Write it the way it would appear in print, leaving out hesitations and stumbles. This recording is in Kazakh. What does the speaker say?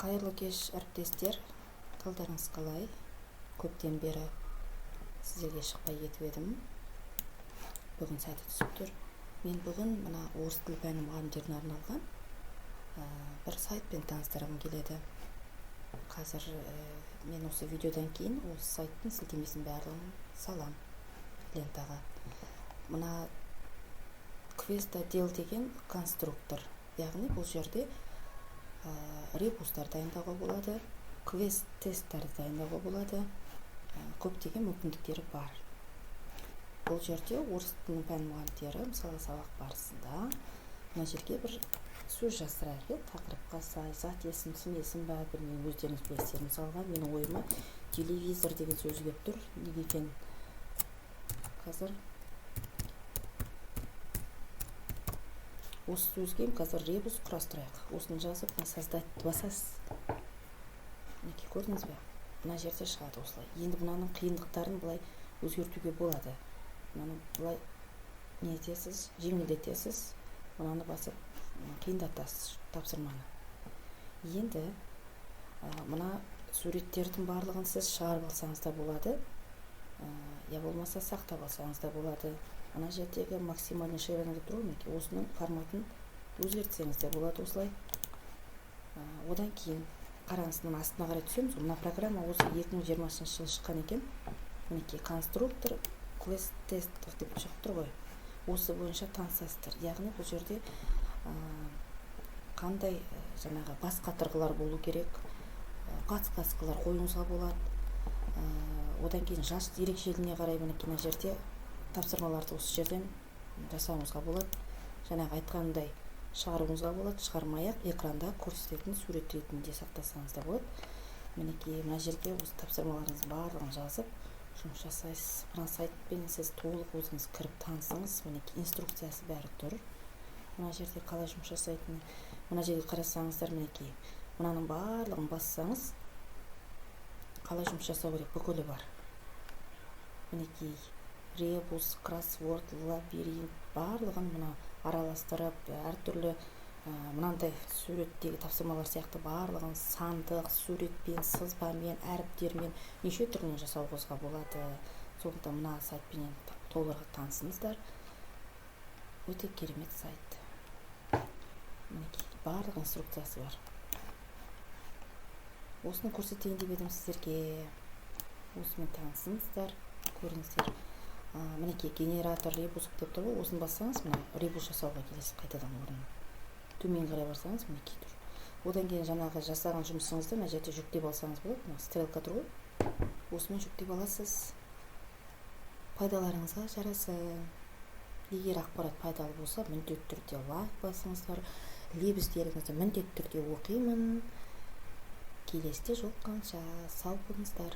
Қайырлы кеш, әріптестер! Қалдарыңыз қалай? Көптен бері сіздерге шықпай кетіп едім. Бүгін сәті түсіп тұр. Мен бүгін мына орыс тілі пәні мұғалімдеріне арналған бір сайтпен таныстырғым келеді. Қазір мен осы видеодан кейін осы сайттың сілтемесін барлығын салам лентаға. Мына Квест отдел деген конструктор, яғни бұл жерде ребустар дайындауға болады, квест тесттарды дайындауға болады, көптеген мүмкіндіктері бар. Бұл жерде орыс тілінің пән мұғалімдері, мысалы, сабақ барысында мына жерге бір сөз жаздырайық, иә, тақырыпқа сай, зат есім, сын есім ба, білмеймін, өздеріңіз білесіздер. Мысалға, менің ойыма «телевизор» деген сөз келіп тұр. Неге екен? Қазір осы сөзге қазір ребус құрастырайық. Осыны жазып, мына «Создать» басасыз. Мінекей, көрдіңіз бе, мына жерде шығады осылай. Енді мынаның қиындықтарын былай өзгертуге болады. Мынаны былай не етесіз, жеңілдетесіз, мынаны басып қиындатасыз тапсырманы. Енді мына суреттердің барлығын сіз шығарып алсаңыз да болады, я болмаса сақтап алсаңыз да болады. Мына жердегі «Максимальный ширина» деп тұр ғой, мінекей, осының форматын өзгертсеңіз де болады осылай. Одан кейін қараңыз, мына астына қарай түсеміз. Мына программа осы 2020 жылы шыққан екен. Мінекей, «Конструктор квест тест» деп шығып тұр ғой, осы бойынша танысасыздар. Яғни бұл жерде қандай жаңағы бас қатырғылар болу керек, подсказкалар қоюыңызға болады. Одан кейін жас ерекшелігіне қарай, мінекей, мына жерде тапсырмаларды осы жерден жасауыңызға болады. Жаңағы айтқанымдай, шығаруыңызға болады, шығармай ақ экранда көрсететін сурет ретінде сақтасаңыз да болады. Мінекей, мына жерге осы тапсырмаларыңыздың барлығын жазып, жұмыс жасайсыз. Мына сайтпен сіз толық өзіңіз кіріп танысыңыз. Мінекей, инструкциясы бәрі тұр мына жерде, қалай жұмыс жасайтыны. Мына жерге қарасаңыздар, мінекей, мынаның барлығын бассаңыз, қалай жұмыс жасау керек, бүкілі бар. Мінекей, ребус, кроссворд, лабиринт, барлығын мына араластырып, әртүрлі мынандай суреттегі тапсырмалар сияқты барлығын сандық, суретпен, сызбамен, әріптермен, неше түрлімен жасауыңызға болады. Сондықтан мына сайтпенен толығырақ танысыңыздар. Өте керемет сайт. Мінекей, барлық инструкциясы бар. Осыны көрсетейін деп едім сіздерге. Осымен танысыңыздар, көріңіздер. Мінекей, «Генератор ребусов» деп тұр ғой, осыны бассаңыз, мына ребус жасауға келесіз қайтадан орнына. Төмен қарай барсаңыз, мінекей, тұр. Одан кейін жаңағы жасаған жұмысыңызды мына жерде жүктеп алсаңыз болады. Мына стрелка тұр ғой, осымен жүктеп аласыз. Пайдаларыңызға жарасын. Егер ақпарат пайдалы болса, міндетті түрде лайк басыңыздар. Лебіздеріңізді міндетті түрде оқимын. Келесіде жолыққанша, сау болыңыздар!